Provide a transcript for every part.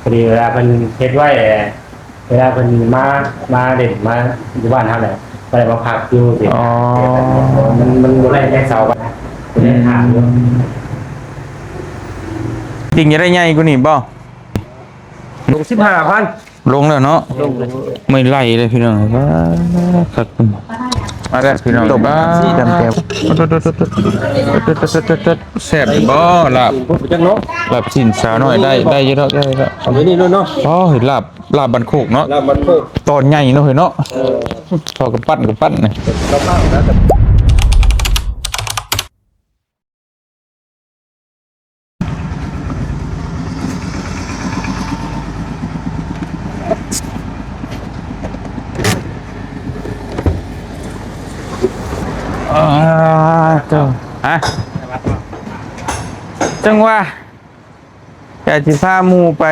ພໍດີເວລາເພິ່ນເຮັດໄວ້ ເວລາເພິ່ນມາ ມາຫຼິ້ນ ມາຢູ່ບ້ານເຮົາແຫຼະ ກໍໄດ້ມາພັກຢູ່ຊີ້. ອໍ ມັນ ມັນບໍ່ໄດ້ແຕ່ເຊົ້າ ກໍໄດ້ຖາມຢູ່. ອືມ ຈິງຈະໄດ້ໃຫຍ່ກວ່ານີ້ບໍ່? ລົງສິບຫ້າພັນ ລົງແລ້ວເນາະ. ລົງແລ້ວ ເມື່ອຍໄລ່ເລີຍພີ່ນ້ອງ. ວ້າ ຄັກ ມາແລ້ວພີ່ນ້ອງ. ຕົ້ມ ວ້າ ຊີ້ຕຳແຈ່ວ ແຊບບໍ່ລາບ? ຈັກເນາະ ລາບຊີ້ນສາວນ້ອຍ ໄດ້ ໄດ້ຢູ່ດອກ ໄດ້ດອກ. ເອົາໄວ້ນີ້ໂລດເນາະ. ອໍ ເຮີ້ຍ ລາບ ລາບບ້ານໂຄກເນາະ ລາບບ້ານໂຄກ ຕອນໃຫຍ່ເນາະ ເຮີ້ຍເນາະ. ເອີ ພໍກຳປັ້ນ ກຳປັ້ນນະ ກຳປັ້ນນະ. ອ່າ ໂຕ ຮະ ຈັ່ງວ່າ ກະຊິພາໝູ່ໄປ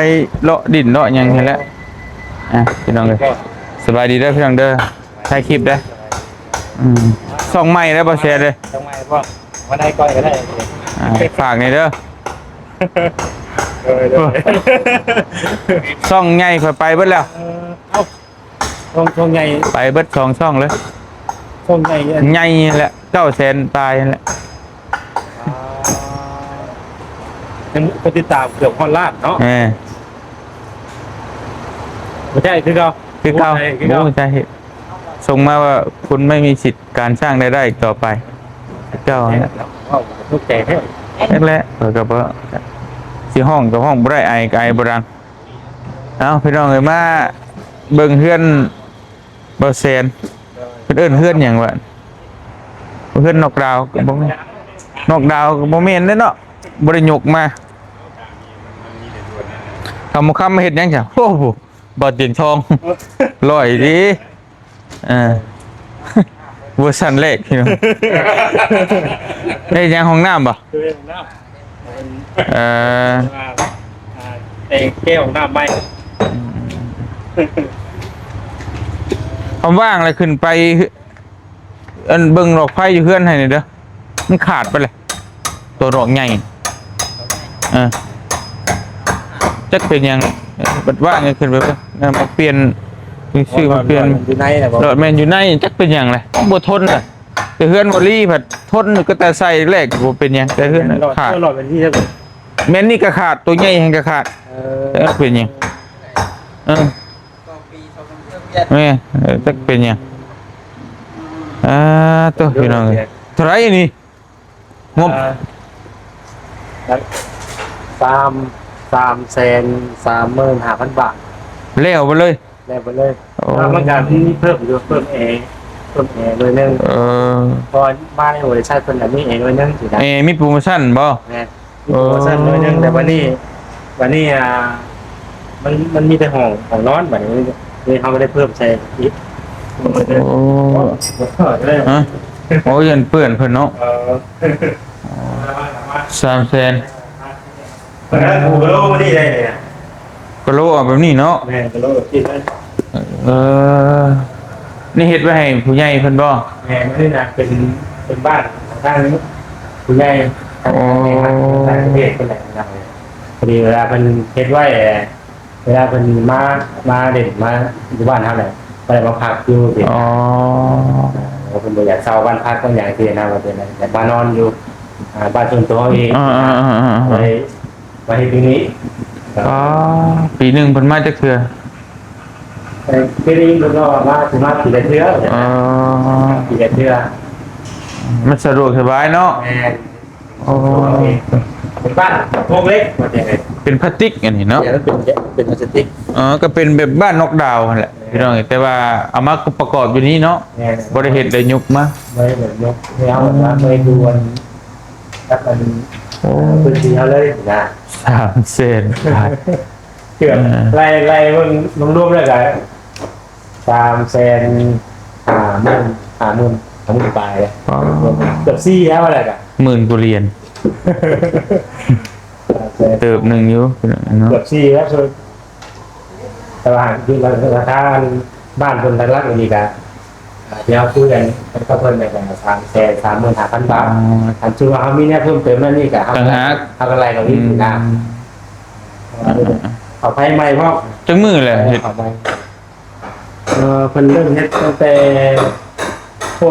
ເລາະດິນເລາະຫຍັງຫັ້ນແຫຼະ. ອ່ະ ພີ່ນ້ອງເອີຍ ສະບາຍດີເດີພີ່ນ້ອງເດີ ຖ່າຍຄລິບເດີ. ອືມ ຊ່ອງໃໝ່ເດີ ບໍ່ແຊເດີ ຊ່ອງໃໝ່ບໍ່ ມາໄດ້ກ່ອຍກໍໄດ້. ອ່າ ຝາກນີ້ເດີ. ໂດຍ ໂດຍ ຊ່ອງໃຫຍ່ຂ້ອຍໄປເບິດແລ້ວ. ເອີ ເອົ້າ ຊ່ອງ ຊ່ອງໃຫຍ່ ໄປເບິດສອງຊ່ອງເລີຍ. ຊ່ອງໃຫຍ່ ອັນ ໃຫຍ່ແຫຼະ ເກົ້າແສນປາຍຫັ້ນແຫຼະ. ອ່າ ຍັງຜູ້ຕິດຕາມເກືອບຮອດລ້ານເນາະ. ແມ່ນ ບໍ່ໃຊ່ຄືເກົ່າ ຄືເກົ່າ ບໍ່ໃຊ່ຄືເກົ່າ ບໍ່ໃຊ່. ສົ່ງມາວ່າ ຄຸນໄມ່ມີສິດການສ້າງລາຍໄດ້ອີກຕໍ່ໄປ ຄືເກົ່າຫັ້ນແຫຼະ. ເວົ້າກໍຕົກໃຈແທ້ ແທ້ແຫຼະ. ຂ້ອຍກໍບໍ່ ຊິຮ້ອງກໍຮ້ອງບໍ່ໄດ້ ໄອກໍໄອບໍ່ດັງ. ເອົາ ພີ່ນ້ອງເອີຍ ມາເບິ່ງເຮືອນບ່າວແສນ. ເພິ່ນເອີ້ນເຮືອນຫຍັງວະ? ເຮືອນນອກດາວກໍບໍ່ແມ່ນ ນອກດາວກໍບໍ່ແມ່ນເດ້ເນາະ ບໍ່ໄດ້ຍົກມາ. ຄຳ ຄຳມາເຮັດຫຍັງຊະ? ໂອ້ໂຫ ບ່າວຕຽງທອງ ຫຼອຍເດ້. ເອີ ເວີຊັນແລກພີ່ນ້ອງ. ເຮັດຫຍັງ ຫ້ອງນ້ຳບໍ່? ເອີ ແຕ່ງແກ້ວນ້ຳໃໝ່. ອືມ ຄຳວ່າງແລ້ວຂຶ້ນໄປ ອັນ ເບິ່ງດອກໄຟຢູ່ເຮືອນໃຫ້ແດ່ເດີ ມັນຂາດໄປແລ້ວ ຕົວດອກໃຫຍ່. ເອີ ຈັກເປັນຫຍັງ ບັດວ່າງກໍຂຶ້ນໄປເບິ່ງ ມາປ່ຽນ ຊື້ມາປ່ຽນ. ຢູ່ໃນນະບໍ່? ຫຼອດແມ່ນຢູ່ໃນ ຈັກເປັນຫຍັງແຫຼະ ບໍ່ທົນລະ. ແຕ່ເຮືອນບໍ່ລີພັດທົນ ກໍແຕ່ໃສ່ແລກບໍ່ເປັນຫຍັງ ແຕ່ເຮືອນຂາດ. ຫຼອດແມ່ນນີ້ ແມ່ນນີ້ກໍຂາດ ຕົວໃຫຍ່ແຮງກໍຂາດ. ເອີ ເປັນຫຍັງ? ເອີ ແມ່ນ ເອີ ຈັກເປັນຫຍັງ? ອ່າ ໂຕ ພີ່ນ້ອງເອີຍ ເທົ່າໃດນີ້? ງົບ ອ່າ ສາມ ສາມແສນສາມໝື່ນຫ້າພັນບາດ ແລ້ວໄປເລີຍ. ແລ້ວໄປເລີຍ. ໂອ້ ແລ້ວມັນກໍມີເພີ່ມຢູ່ ເພີ່ມແອ ເພີ່ມແອໜ່ວຍໜຶ່ງ. ເອີ ເພາະວ່າມາໃນບໍລິສັດເພິ່ນກໍມີແອໜ່ວຍໜຶ່ງຊີ້ນະ. ເອ ມີໂປຣໂມຊັນບໍ່? ແມ່ນ ມີໂປຣໂມຊັນໜ່ວຍໜຶ່ງ. ໂອ້ ແຕ່ບັດນີ້ ບັດນີ້ ອ່າ ມັນ ມັນມີແຕ່ຫ້ອງ ຫ້ອງນອນ ບັດນີ້ ນີ້ເຮົາກໍໄດ້ເພີ່ມໃສ່ອີກ. ໂອ້ ຮະ ໂອ້ ຢ້ານເປື້ອນເພິ່ນເນາະ. ເອີ ສາມແສນ ເພິ່ນເອົາກະໂຫຼມານີ້ໄດ້ນີ້ນະ ກະໂຫຼເອົາແບບນີ້ເນາະ. ແມ່ນ ກະໂຫຼແບບນີ້ເລີຍ. ເອີ ນີ້ເຮັດໄວ້ໃຫ້ຜູ້ໃຫຍ່ເພິ່ນບໍ່? ແມ່ນ ອັນນີ້ນະ ເປັນ ເປັນບ້ານຂອງທາງຜູ້ໃຫຍ່ ໂອ້ ທາງປະເທດເພິ່ນແຫຼະ. ພໍດີເວລາເພິ່ນເຮັດໄວ້ ເວລາເພິ່ນມາ ມາຫຼິ້ນ ມາຢູ່ບ້ານເຮົາແຫຼະ ກໍໄດ້ມາພັກຢູ່ຊີ້. ອໍ ເພິ່ນບໍ່ຢາກເຊົ່າບ້ານພັກ ເພິ່ນຢາກເຮັດນະ ວ່າຈັ່ງໃດ ຢາກມານອນຢູ່ ອ່າ ບ້ານສ່ວນຕົວເຮົາເອງ. ອ່າໆໆໆ ກໍເລີຍມາເຮັດຢູ່ນີ້. ອໍ ປີໜຶ່ງເພິ່ນມາຈັກເທື່ອ? ເອີ ປີໜຶ່ງເພິ່ນກໍມາ ຊິມາປີລະເທື່ອ. ອໍ ປີລະເທື່ອ ມັນສະດວກສະບາຍເນາະ. ແມ່ນ. ໂອ້ ເປັນບ້ານໂຄກເຫຼັກ ວ່າຈັ່ງໃດ ເປັນພລາສຕິກອັນນີ້ເນາະ. ເປັນ ເປັນພລາສຕິກ. ອໍ ກໍເປັນແບບບ້ານນອກດາວຫັ້ນແຫຼະ ພີ່ນ້ອງເອີຍ ແຕ່ວ່າເອົາມາປະກອບຢູ່ນີ້ເນາະ. ແມ່ນ. ບໍ່ໄດ້ເຮັດໄດ້ຍົກມາ ບໍ່ໄດ້ຍົກ ເຮົາແບບວ່າບໍ່ໄດ້ດ່ວນກັບອັນ ໂອ້ ພື້ນທີ່ເຮົາເລີຍນະ. ສາມແສນບາດ ເກືອບ ເອີ ໄລ່ ໄລ່ເບິ່ງລວມໆແລ້ວກໍ ສາມແສນຫ້າໝື່ນ ຫ້າໝື່ນ ຫ້າໝື່ນປາຍເດ້. ອໍ ເກືອບສີ່ແລ້ວແຫຼະກະ ໝື່ນກວ່າຫຼຽນ ສາມແສນ ເຕີບໜຶ່ງຢູ່ເນາະ ເກືອບສີ່ແລ້ວ. ແຕ່ວ່າຢູ່ລາຄາບ້ານເພິ່ນຫຼັກໆນີ້ກະ ດຽວຄຸຍກັນກັບເພິ່ນແລ້ວກະ ສາມແສນສາມໝື່ນຫ້າພັນບາດ. ອໍ ຄັນສົມມຸດວ່າເຮົາມີແນວເພີ່ມເຕີມນັ້ນນີ້ກະ ເຮົາກໍ ເຮົາກໍໄລ່ເອົາອີກນະ. ອືມ ເພາະວ່າ ເຂົ້າໄຟໃໝ່ພ້ອມ. ຈັກມື້ແລ້ວເຮັດ? ເຂົ້າໄຟ ເອີ ເພິ່ນເລີ່ມເຮັດຕັ້ງແຕ່ ໂອ້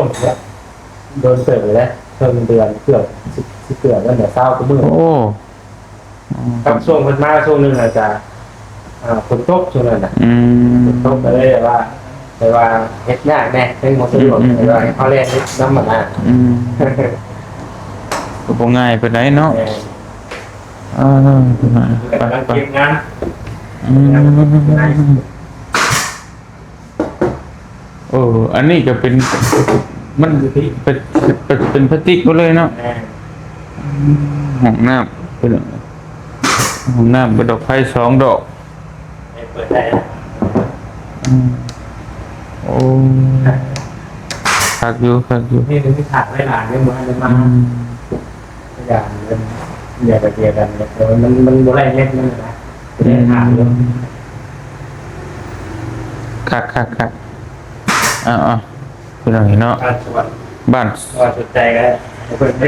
ໂດນເຕີບແລ້ວ ເຄິ່ງເດືອນ ເກືອບ ຊິ ຊິເກືອບແລ້ວ ຊາວກວ່າມື້. ໂອ້ ອືມ ກັບຊ່ວງເພິ່ນມາຊ່ວງໜຶ່ງອາດຈະ ເອີ ຝົນຕົກຊ່ວງນັ້ນນະ. ອືມ ຝົນຕົກກໍເລີຍວ່າ ແຕ່ວ່າເຮັດຍາກແດ່ ເຮັດບໍ່ສະດວກ ອືມ ແຕ່ວ່າເຮົາແລ່ນເຮັດນຳມັນນະ. ອືມ ກໍບໍ່ງ່າຍປານໃດເນາະ. ແມ່ນ ເອີ ໄປ ໄປ ເກັບງານ. ອືມ ໂອ້ ອັນນີ້ກໍເປັນ ມັນເປັນ ເປັນ ເປັນພລາສຕິກໝົດເລີຍເນາະ. ແມ່ນ ອືມ ຫ້ອງນ້ຳ ເປັນຫ້ອງນ້ຳ ເປັນດອກໄຟສອງດອກ. ເປີດໄດ້. ອືມ ໂອ້ ຄັກຢູ່ ຄັກຢູ່. ນີ້ ນີ້ຖາດໄວ້ຫຼາຍຢູ່ ບໍ່ທັນໄດ້ມາ. ອືມ ຢ່າງເດີມ ຢ່າໄປເດຍກັນເນາະ ແຕ່ວ່າມັນ ມັນບໍ່ໄດ້ເຮັດນັ້ນນະ ອືມ ໄດ້ຖາມຢູ່. ຄັກໆໆ ເອົາໆ ພີ່ນ້ອງເນາະ ບ້ານສວນ ບ້ານ ວ່າສົນໃຈກໍໄດ້ ເພິ່ນໄປ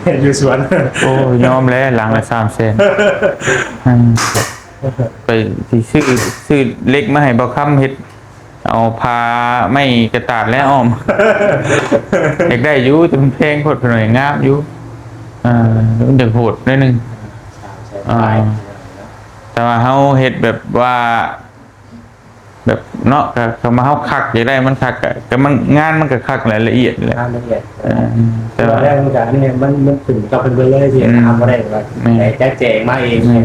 ເຮັດຢູ່ສວນ. ໂອ້ຍ ຍອມແລ້ວ ຫຼັງລະສາມແສນ. ອືມ ໄປຊິຊື້ ຊື້ເຫຼັກມາໃຫ້ບ່າວຄຳເຮັດ ເອົາຜ້າໄມ້ກະຕາດແລ້ວອ້ອມ. ຢາກໄດ້ຢູ່ ແຕ່ມັນແພງໂພດ ເພິ່ນວ່າງາມຢູ່. ເອີ ມັນຢາກໂຫດໜ້ອຍໜຶ່ງ. ເອີ ແຕ່ວ່າເຮົາເຮັດແບບວ່າ ແບບເນາະ ກໍ ກໍມາເຮົາຄັກ ຢາກໄດ້ມັນຄັກ ກໍ ກໍມັນ ງານມັນກໍຄັກແຫຼະ ລະອຽດແຫຼະ. ງານລະອຽດ. ເອີ ແຕ່ວ່າ ແລ້ວມັນກໍອັນນີ້ ມັນ ມັນຂຶ້ນກັບເພິ່ນເບິດເລີຍ ທີ່ ອືມ ເຮົາບໍ່ໄດ້ວ່າ ແມ່ນ ໄປຈັດແຈງມາເອງ. ແມ່ນ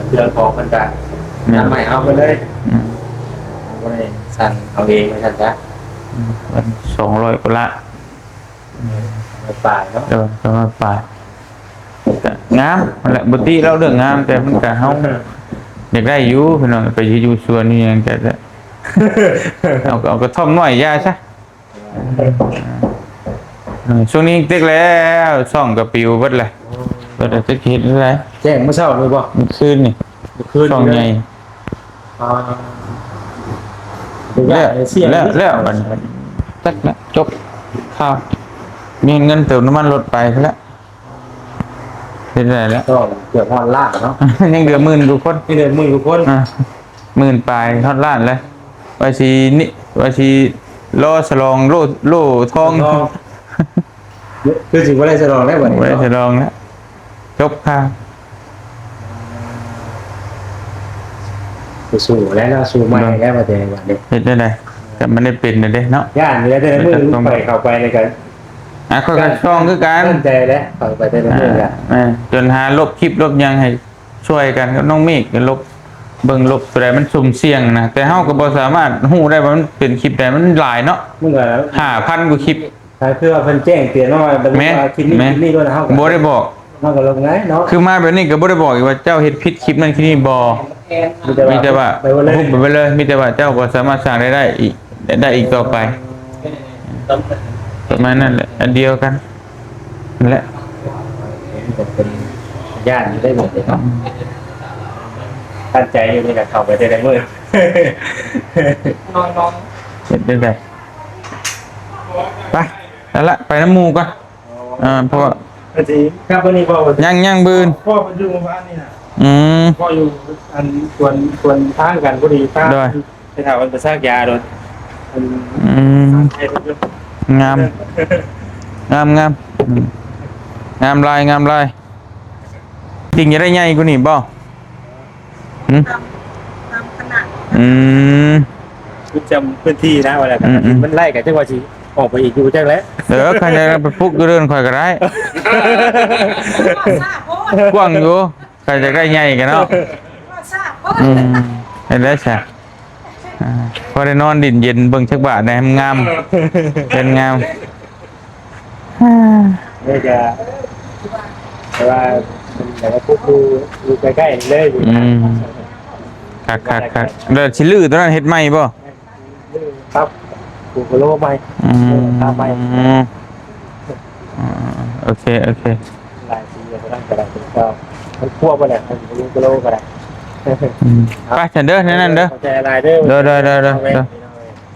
ເຄື່ອງຂອງເພິ່ນກໍ ແມ່ນ ນຳໃຫ້ເຮົາເບິດເລີຍ. ອືມ ບໍ່ໄດ້ສັ່ງເອົາເອງວ່າຊັ້ນຊະ. ອືມ ສອງຮ້ອຍກວ່າລະ ປາຍເນາະ. ເອີ ປາຍ ກໍງາມຫັ້ນແຫຼະ ບໍ່ຕິເວົ້າເລື່ອງງາມ ແຕ່ມັນກະ ເຮົາຢາກໄດ້ຢູ່ພີ່ນ້ອງ ໄປຢູ່ສວນຢູ່ຫຍັງກະ ເອົາ ເອົາກະທ່ອມນ້ອຍຢ່າຊະ. ເອີ ຊ່ວງນີ້ເຕັກແລ້ວ ຊ່ອງກະປິວເບິດແຫຼະ. ເບິດແລ້ວ ຈັກເຮັດແນວໃດ. ແຈ້ງມື້ເຊົ້ານີ້ບໍ່? ມື້ຄືນນີ້ ມື້ຄືນນີ້ ຊ່ອງໃຫຍ່. ອ່າ ແລ້ວ ແລ້ວ ແລ້ວບັດນີ້ ຈັກແລ້ວ ຈົບຂ່າວ ມີເງິນເຕີມນ້ຳມັນລົດໄປພຸ້ນແຫຼະ. ເຮັດໄດ້ແລ້ວ ກໍເກືອບຮອດລ້ານເນາະ. ຍັງເຫຼືອໝື່ນກວ່າຄົນ ຍັງເຫຼືອໝື່ນກວ່າຄົນ. ອ່າ ໝື່ນປາຍຮອດລ້ານແລ້ວ. ວ່າຊິນີ້ ວ່າຊິລໍສະຫຼອງໂລ່ ໂລ່ທອງ ໂລ່ທອງ. ຄືຊິບໍ່ໄດ້ສະຫຼອງແລ້ວບັດນີ້ ບໍ່ໄດ້ສະຫຼອງແລ້ວ ຈົບຂ່າວ. ສູ້ແລ້ວເນາະ ສູ້ໃໝ່ແລ້ວບັດນີ້ ເຮັດແນວໃດ ກໍມັນໄດ້ເປັນແລ້ວເດ້ເນາະ. ຢ້ານຢູ່ແລ້ວ ແຕ່ລະມື້ຂ້ອຍເຂົ້າໄປນີ້ກໍ ອ່າ ຂ້ອຍກໍສ່ອງຄືກັນ ໃຈແລ້ວ ເຂົ້າໄປແຕ່ລະມື້ກໍ ອ່າ ຈົນຫາລົບຄລິບລົບຫຍັງໃຫ້ຊ່ວຍກັນກັບນ້ອງເມກ ກໍລົບ ເບິ່ງລົບຕົວໃດມັນສຸ່ມສ່ຽງນະ ແຕ່ເຮົາກໍບໍ່ສາມາດຮູ້ໄດ້ວ່າມັນເປັນຄລິບໃດ ມັນຫຼາຍເນາະ ມັນກໍຫ້າພັນກວ່າຄລິບ. ກໍຄືວ່າເພິ່ນແຈ້ງເຕືອນມາວ່າ ແມ່ນ ຄລິບນີ້ ແມ່ນ ຄລິບນີ້ໂລດ ເຮົາກໍບໍ່ໄດ້ບອກ ເຮົາກໍລົງໄງເນາະ. ຄືມາແບບນີ້ກໍບໍ່ໄດ້ບອກອີກວ່າເຈົ້າເຮັດຜິດຄລິບນັ້ນຄລິບນີ້ບໍ່ ມີແຕ່ວ່າ ມີແຕ່ວ່າ ຫຸບໄປເລີຍ ຫຸບໄປເລີຍ ມີແຕ່ວ່າເຈົ້າບໍ່ສາມາດສ້າງລາຍໄດ້ອີກ ໄດ້ອີກຕໍ່ໄປ ປະມານນັ້ນແຫຼະ ອັນດຽວກັນນັ້ນແຫຼະ. ຢ້ານຢູ່ໄດ້ໝົດເດ້ເນາະ ອືມ ຕັ້ງໃຈຢູ່ນີ້ກໍເຂົ້າໄປແຕ່ລະມື້ ເຮັດໄດ້. ໄປ ນັ້ນລະ ໄປນຳໝູ່ກ່ອນ. ອ່າ ເພາະວ່າ ເພິ່ນຊິກັບມື້ນີ້ບໍ່? ຍັງ ຍັງມື້ອື່ນ ພໍ່ເພິ່ນຢູ່ໝູ່ບ້ານນີ້ນະ. ອືມ ພໍ່ຢູ່ອັນສວນ ສວນທາງກັນພໍດີ ພາໄປຖ້າເພິ່ນໄປຊາກຢາໂດຍ. ອືມ ງາມ ງາມ ງາມ ອືມ ງາມຫຼາຍ ງາມຫຼາຍ. ຈິງຈະໄດ້ໃຫຍ່ກວ່ານີ້ບໍ່? ຫືມ? ຕາມ ຕາມຂະໜາດ. ອືມ ຄືຈຳພື້ນທີ່ນະ ວ່າແລ້ວ ອືມໆ ມັນໄລ່ກັນ ຈັກວ່າຊິອອກໄປອີກຢູ່ຈັກແຫຼະ. ເອີ ຄັນຈະໄດ້ໄປປຸກຢູ່ເຮືອນຂ້ອຍກໍໄດ້ ກວ້າງຢູ່ ຄັນຈະໄດ້ໃຫຍ່ກັນເນາະ. ອືມ ເຮັດໄດ້ຊະ ອ່າ ພໍໄດ້ນອນດິນເຢັນເບິ່ງຈັກບາດແດ່ ງາມ ເປັນງາມ. ເລີຍກະ ແຕ່ວ່າເພິ່ນກະມາປຸກຢູ່ ຢູ່ໃກ້ໆນີ້ເລີຍ. ອືມ ຄັກໆໆ. ແລ້ວຊິຮື້ຕົວນັ້ນເຮັດໃໝ່ບໍ່? ແມ່ນ ຮື້ປັບປູກະໂລໃໝ່. ອືມ ເອີ ປັບໃໝ່. ອືມ ໂອເຄ ໂອເຄ. ຫຼາຍປີແລ້ວ ຕົວນັ້ນກະໄດ້ ເປັນເຈົ້າ ຄອບຄົວບໍ່ໄດ້ ເປັນລູກກະໂລກໍໄດ້. ອືມ ໄປຊັ້ນເດີ ແນວນັ້ນເດີ. ຂອບໃຈຫຼາຍເດີ. ໂດຍໆໆໆ.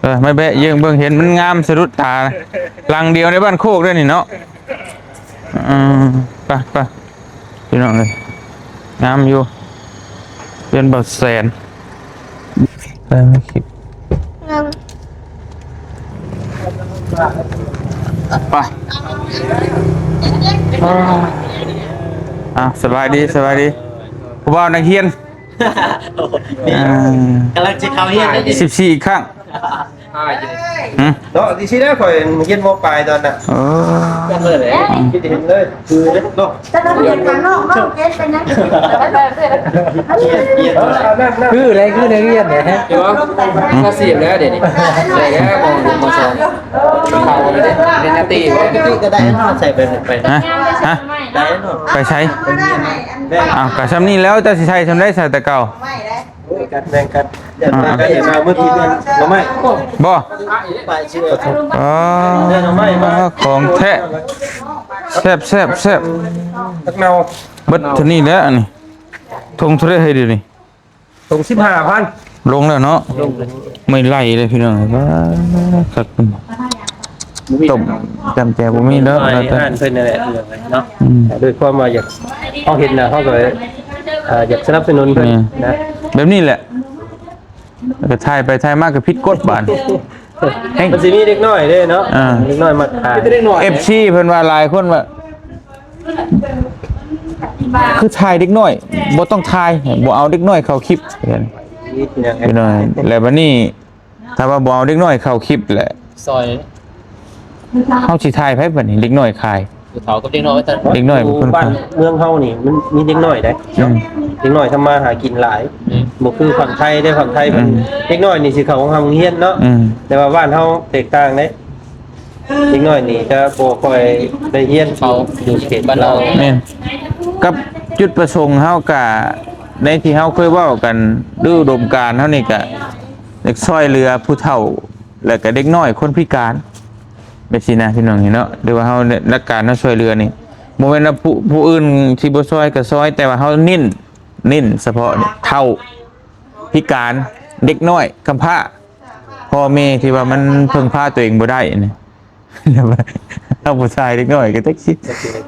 ເອີ ມາແວະເບິ່ງ ເຫັນມັນງາມສະດຸດຕາ ຫຼັງດຽວໃນບ້ານໂຄກເດ້ນີ້ເນາະ. ເອີ ໄປໆ ພີ່ນ້ອງເອີຍ ງາມຢູ່ ເປັ ປັນບ່າວແສນ ໄດ້ໄໝຄິດ ໄປ ອ່າ ສະບາຍດີ ສະບາຍດີ ຜູ້ບ່າວນັກຮຽນ ອ່າ ກຳລັງຊິເຂົ້າຮຽນເດ້ ສິບສີ່ອີກຄັ້ງ ຫຶ ເນາະ ທີ່ຊິໄດ້ຂ້ອຍຮຽນ ມ.ປາຍ ຕອນນັ້ນ ເອີ ຈຳເລີຍ ຄິດເຫັນເລີຍ ຄືເນາະ ຈະນຳຮຽນຂ້າງນອກເນາະ ເຮັດເປັນຫຍັງ ຄືໄດ້ ຄືນັກຮຽນເດ້ ເຫັນບໍ່ ອືມ ມາສຽບແລ້ວດຽວນີ້ ໄດ້ແລ້ວ ມ.ໜຶ່ງ ມ.ສອງ ເຂົ້າເລີຍເດ້ ເປັນຍາຕີເດ້ ກໍໄດ້ເນາະ ໃສ່ໄປ ໄປ ຮະ ຮະ ໄດ້ເນາະ ໄປໃສ ໄປຮຽນ ອ້າວ ກໍຊ່ຳນີ້ແລ້ວ ເຈົ້າຊິໃສ່ຊ່ຳໃດ ໃສ່ແຕ່ເກົ່າ ແບ່ງກັນ ແບ່ງກັນ ຢ່າງນັ້ນກໍເຫັນວ່າມື້ກີ້ເພິ່ນໜໍ່ໄມ້ ບໍ່ ປາຍເຊື່ອ ອໍ ແຕ່ໜໍ່ໄມ້ມາ ຂອງແທ້ ແຊບໆໆ ຜັກເນົ່າ ເບິດເທົ່ານີ້ແຫຼະ ອັນນີ້ ຖົງເທົ່າໃດໃຫ້ດຽວນີ້ ຖົງສິບຫ້າພັນ ລົງແລ້ວເນາະ ລົງແລ້ວ ເມື່ອຍໄລ່ເລີຍພີ່ນ້ອງ ວ້າ ຄັກ ຕົ້ມຈ້ຳແຈ່ວບໍ່ມີແລ້ວ ຮ້ານເພິ່ນນັ້ນແຫຼະເນາະ ອືມ ດ້ວຍຄວາມວ່າຢາກ ເຮົາເຫັນນະ ເຮົາກໍ ອ່າ ຢາກສະໜັບສະໜູນເພິ່ນ ແມ່ນ ນະ ແບບນີ້ແຫຼະ ກໍຖ່າຍໄປຖ່າຍມາກໍຜິດກົດບາດ ແຮງ ມັນຊິມີເດັກນ້ອຍເດ້ເນາະ ອ່າ ເດັກນ້ອຍມັກຖ່າຍ ເອັຟຊີ ເພິ່ນວ່າ ຫຼາຍຄົນວ່າ ຄືຖ່າຍເດັກນ້ອຍ ບໍ່ຕ້ອງຖ່າຍ ບໍ່ເອົາເດັກນ້ອຍເຂົ້າຄລິບ ພີ່ນ້ອງ ແລ້ວບັດນີ້ ຖ້າວ່າບໍ່ເອົາເດັກນ້ອຍເຂົ້າຄລິບແຫຼະ ຊອຍ ເຮົາຊິຖ່າຍໃຜບັດນີ້ ເດັກນ້ອຍຂາຍ ຜູ້ເຖົ້າກັບເດັກນ້ອຍວ່າຊັ້ນ ເດັກນ້ອຍເປັນຄົນຂາຍ ບ້ານເມືອງເຮົານີ້ມັນມີເດັກນ້ອຍເດ້ ອືມ ເດັກນ້ອຍທຳມາຫາກິນຫຼາຍ ອືມ ບໍ່ຄືຝັ່ງໄທເດ້ ຝັ່ງໄທເພິ່ນ ອືມ ເດັກນ້ອຍນີ້ຊິເຂົ້າໂຮງຮຽນເນາະ ອືມ ແຕ່ວ່າບ້ານເຮົາແຕກຕ່າງເດ້ ເດັກນ້ອຍນີ້ຈະບໍ່ຄ່ອຍໄດ້ຮຽນ ເຂົາຢູ່ເຂດບ້ານເຮົາ ແມ່ນ ກັບຈຸດປະສົງເຮົາກະ ໃນທີ່ເຮົາເຄີຍເວົ້າກັນ ຫຼືອຸດົມການເຮົານີ້ກະ ຢາກຊ່ອຍເຫຼືອຜູ້ເຖົ້າ ແລະກະເດັກນ້ອຍຄົນພິການ ແບບຊີ້ນະ ພີ່ນ້ອງເນາະ ຫຼືວ່າເຮົາ ຫຼັກການເຮົາຊ່ວຍເຫຼືອນີ້ ບໍ່ແມ່ນວ່າຜູ້ ຜູ້ອື່ນທີ່ບໍ່ຊ່ວຍກໍຊ່ວຍ ແຕ່ວ່າເຮົາເນັ້ນ ເນັ້ນສະເພາະເຖົ້າ ພິການ ເດັກນ້ອຍ ກຳພ້າ ພໍ່ແມ່ທີ່ວ່າມັນເພິ່ງພາຕົວເອງບໍ່ໄດ້ນີ້ ເຮົາຜູ້ຊາຍເດັກນ້ອຍກໍຈັກຊິ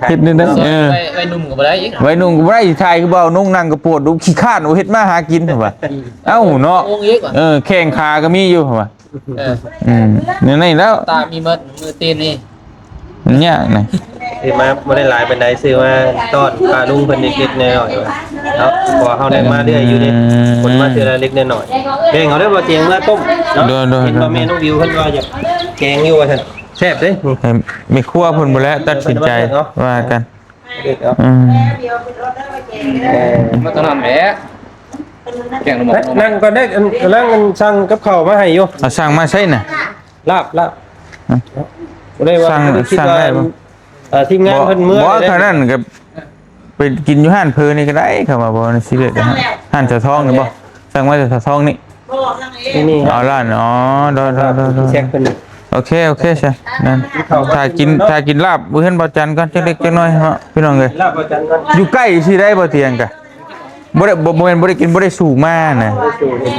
ເຮັດແນວໃດ ເອີ ໄວໜຸ່ມກໍບໍ່ໄດ້ອີກ ໄວໜຸ່ມກໍບໍ່ໄດ້ ຊິຖ່າຍຄືບ່າວນຸ່ງ ນັ່ງກໍປວດດູ ຂີ້ຄ້ານ ໂອ ເຮັດມາຫາກິນວ່າ ອືມ ເອົ້າເນາະ ໂກງອີກວ່າ ເອີ ແຂ້ງຂາກໍມີຢູ່ວ່າ ເອີ ອືມ ແນວນີ້ແລ້ວ ຕາມີໝົດ ມືຕີນນີ້ ມັນຍາກນະ ເຮັດມາບໍ່ໄດ້ຫຼາຍປານໃດ ຊື້ມາຕ້ອນປ້າລຸງເພິ່ນເລັກໆນ້ອຍໆເນາະ ເພາະວ່າເຮົາໄດ້ມາເລື້ອຍຢູ່ເດ້ ອືມ ຄົນມາເທື່ອລະເລັກນ້ອຍ ແບ່ງເອົາເດີ ບໍ່ຕຽງເມືອຕົ້ມເນາະ ໂດຍໆ ເຫັນວ່າແມ່ນ້ອງວິວເພິ່ນວ່າຢາກແກງຢູ່ວ່າຊັ້ນ ແຊບເດ້ ໃຫ້ແມ່ຄົວເພິ່ນພຸ້ນແຫຼະຕັດສິນໃຈ ວ່າກັນ ເອີ ມາຕອນນັ້ນແຫຼະ ແກງໜໍ່ໄມ້ ນັ່ງກ່ອນເດ້ ອັນ ກຳລັງ ອັນ ສັ່ງກັບເຂົ້າມາໃຫ້ຢູ່ ເອົາສັ່ງມາໃສນະ ລາບ ລາບ ຮະ ບໍ່ໄດ້ວ່າ ສັ່ງ ໄດ້ຄິດ ສັ່ງ ວ່າ ໄດ້ບໍ່ ເອີ ທີມງານເພິ່ນເມືອ ບໍ່ ເດ້ ເທົ່ານັ້ນກໍໄປກິນຢູ່ຮ້ານເພີນີ້ກໍໄດ້ ຄຳວ່າບໍ່ຊີເຣຍດ ຮ້ານສາວທອງນີ້ບໍ່ ສັ່ງມາຈາກສາວທອງນີ້ ບໍ່ ສັ່ງເອງ ນີ້ ອໍ ຮ້ານ ອໍ ໂດຍໆ ແຊກເພິ່ນ ໂອເຄ ໂອເຄຊະ ນັ້ນ ຖ້າກິນ ຖ້າກິນລາບຢູ່ເຮືອນບ່າວຈັນກ່ອນ ຈັກເລັກຈັກນ້ອຍເນາະ ພີ່ນ້ອງເອີຍ ລາບບ່າວຈັນກ່ອນ ຢູ່ໃກ້ຊິໄດ້ບໍ່ ຕຽງກະ ບໍ່ໄດ້ ບໍ່ ບໍ່ແມ່ນບໍ່ໄດ້ກິນ ບໍ່ໄດ້ສູງມານະ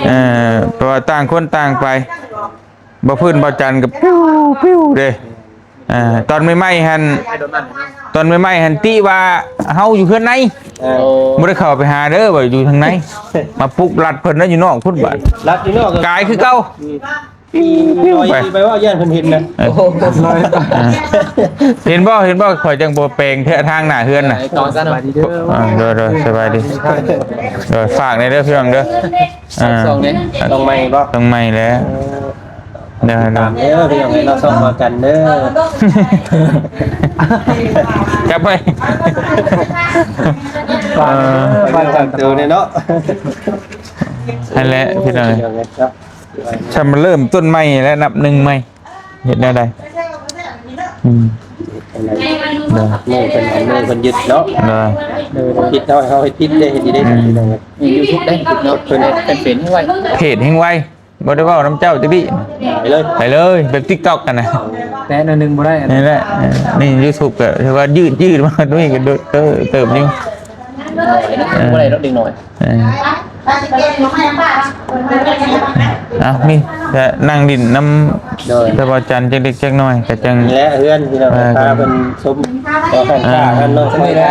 ເອີ ເພາະວ່າຕ່າງຄົນຕ່າງໄປ ບໍ່ພື້ນບໍ່ຈັນກໍປິວໆເດ້ ອ່າ ຕອນໃໝ່ໆຫັ້ນ ຕອນໃໝ່ໆຫັ້ນຕິວ່າເຮົາຢູ່ເຮືອນໃນ ເອີ ບໍ່ໄດ້ເຂົ້າໄປຫາເດີ ວ່າຢູ່ທາງໃນ ມາປຸກລັດເພິ່ນນະ ຢູ່ນອກພຸ້ນບາດ ລັດຢູ່ນອກ ກາຍຄືເກົ່າ ອືມ ປິວໆໄປ ໄປເວົ້າຢ້ານເພິ່ນເຫັນນະ ເອີ ໂອ້ໂຫ ເຫັນບໍ່ ເຫັນບໍ່ ຂ້ອຍຈັ່ງບໍ່ແປງແທ້ທາງໜ້າເຮືອນນະ ເອີ ຕໍ່ຊັ້ນເນາະ ອ່າ ໂດຍໆ ສະບາຍດີ ໂດຍ ຝາກແດ່ເດີພີ່ນ້ອງເດີ ອ່າ ຊ່ອງນີ້ ຊ່ອງໃໝ່ບໍ່ ຊ່ອງໃໝ່ແລ້ວ ເອີ ເດີ ຕາມເດີພີ່ນ້ອງເອີຍເນາະ ຊ່ອງວ່າກັນເດີ ຈັບໄວ້ ເອີ ຝາກເດີ ຝາກເດີເນາະ ຫັ້ນແຫຼະພີ່ນ້ອງ ພີ່ນ້ອງເອີຍ ຊ່ຳເລີ່ມຕົ້ນໃໝ່ ແລະ ນັບໜຶ່ງໃໝ່ ເຮັດແນວໃດ ອືມ ໂດຍ ມືເພິ່ນ ມືເພິ່ນຍຶດເນາະ ໂດຍ ເອີ ຜິດເຮົາ ເຮົາເຮັດຜິດເດ້ ເຮັດດີເດ້ ອືມ ພີ່ນ້ອງເອີຍ ຢູທູບເດ້ ເນາະ ເພິ່ນ ເປັນເປັນໄວ ເພຈແຮ່ງໄວ ບໍ່ໄດ້ເວົ້ານຳເຈົ້າຈັກດີ້ ໄປເລີຍ ໄປເລີຍ ແບບຕິກຕັອກຫັ້ນນະ ແຕ່ໜ້ອຍໜຶ່ງບໍ່ໄດ້ ນີ້ແຫຼະ ເອີ ນີ້ຢູທູບກໍຖືວ່າຍືດຍືດມາ ໂດຍ ກໍເຕີບຢູ່ ບໍ່ໄດ້ດອກເດັກນ້ອຍ ເອີ ເອົາ ມີແຕ່ນັ່ງຫຼິ້ນນຳ ໂດຍ ແຕ່ວ່າຈັນຈັກເລັກຈັກນ້ອຍ ກໍຈັ່ງ ນີ້ແຫຼະເຮືອນພີ່ນ້ອງ ເອີ ພາເພິ່ນຊົມ ກໍຮ້ານຄ້າ ເອີ ຮ້ານນ້ອຍ ນີ້ແຫຼະ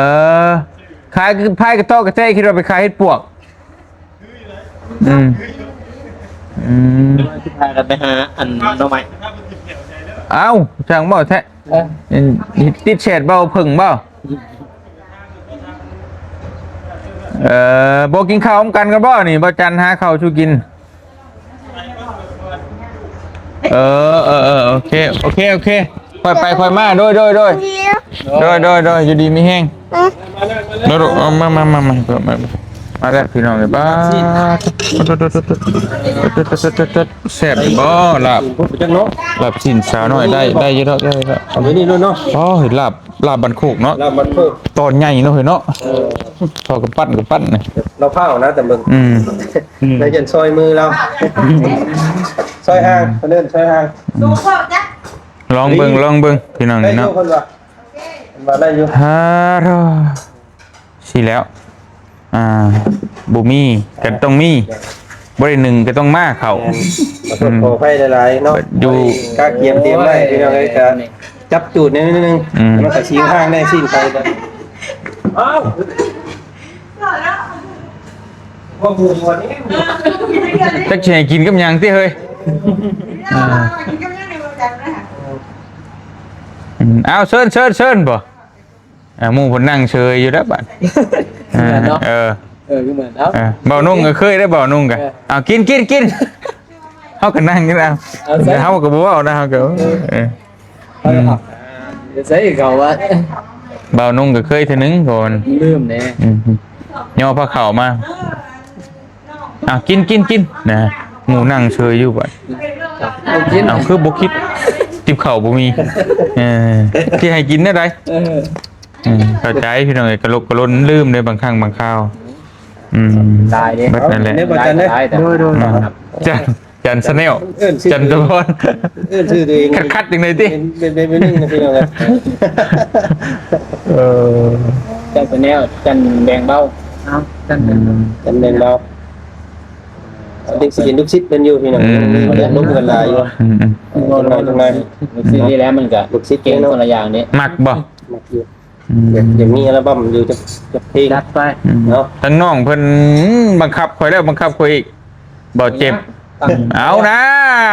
ขายคือพายกระเตาะกระแตะ คิดว่าไปขายเห็ดปวก อืม อืม สิพากันไปหาอันหน่อไม้ เอ้า ช่างเว้าแท้ เออ ติดแชทเว้าเพิ่งบ่ เออ บ่กินข้าวนำกันกันบ่นี่ บ่จันหาข้าวสู่กิน เออ เออ เออ โอเค โอเค โอเค ค่อยไปค่อยมา โดย โดย โดย โดย โดย โดย อยู่ดีมีแฮง โดย โดย เอามา มา มา มา มา มาแล้วพี่น้องเอ้ย บ้า แซ่บบ่ลาบ ลาบซี้นสาวน้อย ได้ ได้อยู่ดอก ได้อยู่ดอก เอาไว้นี่โลดเนาะ โอ้ย ลาบ ลาบบ้านโคกเนาะ ลาบบ้านโคก ตอนใหญ่เนาะเฮ้ยเนาะ เออ ทอดกำปั้น กำปั้นนะ ลาวพร้าวนะ แต่เบิ่ง อืม ได้เห็นซอยมือลาว ซอยห่าง เพิ่นเอิ้นซอยห่าง ลองเบิ่ง ลองเบิ่ง พี่น้องนี่เนาะ เพิ่นว่า ວ່າໄດ້ຢູ່ ຮາໂທ ຊີ້ແລ້ວ ອ່າ ບໍ່ມີກໍຕ້ອງມີ ບໍ່ໄດ້ໜຶ້ງກໍຕ້ອງມາເຂົ້າ ແມ່ນ ຂໍໂທດ ອືມ ຂໍອະໄພຫຼາຍໆເນາະ ຢູ່ ກະກຽມຕຽມໄວ້ ພີ່ນ້ອງເອີຍ ກະຈັບຈູດໜ້ອຍໜຶ່ງ ອືມ ມັນກະຊິຫ່າງແນ່ຊີ້ນໄປ ອ້າວ ຈັກຊິໃຫ້ກິນກັບຫຍັງຕິເຮີ້ຍ ອ່າ ອືມ ເອົາ ເຊີນ ເຊີນ ເຊີນ ບໍ່ ອ່າ ໝູ່ເພິ່ນນັ່ງເຊີຍຢູ່ແລ້ວບັດ ເອີ ເອີ ຄືເໝືອນເນາະ ເອີ ເອີ ບ່າວນຸ່ງກໍເຄີຍໄດ້ ບ່າວນຸ່ງກໍ ເອີ ເອົາ ກິນ ກິນ ກິນ ເຮົາກໍນັ່ງຢູ່ແລ້ວ ເອົາໃສ່ ເຮົາກໍບໍ່ເວົ້ານະ ເຮົາກໍ ເອີ ເອີ ອືມ ເອົາໃສ່ເຂົາວ່າ ບ່າວນຸ່ງກໍເຄີຍເທື່ອໜຶ່ງກ່ອນ ລືມແດ່ ອືມ ຍໍພາເຂົ້າມາ ເອົາ ກິນ ກິນ ກິນ ນະ ໝູ່ນັ່ງເຊີຍຢູ່ບັດ ເອົາ ກິນ ເອົາ ຄືບໍ່ກິນ ຕິບເຂົ້າບໍ່ມີ ເອີ ຊິໃຫ້ກິນແນວໃດ ເອີ ອືມ ເຂົ້າໃຈພີ່ນ້ອງເອີຍ ກະຫຼົກກະຫຼົ່ນລືມເດ້ ບາງຄັ້ງບາງຄາວ ອືມ ຫຼາຍເດ້ ເບິດນັ້ນແຫຼະ ເດ້ບໍ່ຈັນເດ້ ຫຼາຍໆ ໂດຍໆ ອືມ ຈັນ ຈັນຊາແນລ ເອີ້ນຊື່ ຈັນຕະພອນ ເອີ້ນຊື່ຕົວເອງ ຂັດໆ ຈັ່ງໃດຕິ ເປັນ ເປັນ ເປັນໜຶ່ງນະພີ່ນ້ອງເອີຍ ເອີ ຈັນຊາແນລ ຈັນແບ່ງເບົາ ເອົາ ຈັນແບ່ງເບົາ ອືມ ຈັນແບ່ງເບົາ ເດັກສິເປັນລູກສິດເພິ່ນຢູ່ພີ່ນ້ອງ ອືມ ເພິ່ນລົມກັນຫຼາຍຢູ່ ອືມໆ ຈັກໜ້ອຍ ຈັກໜ້ອຍ ລູກສິດນີ້ແຫຼະ ມັນກະ ລູກສິດເກັ່ງ ເນາະ ຄົນລະຢ່າງເດ້ ມັກບໍ່ ມັກຢູ່ ອືມ ຢາກ ຢາກມີອັລະບັ້ມຢູ່ຈັກ ຈັກເພງ ຈັດໄປ ອືມ ເນາະ ທາງນ້ອງເພິ່ນບັງຄັບຂ້ອຍແລ້ວບັງຄັບຂ້ອຍອີກ ບໍ່ເຈັບ ເອົານະ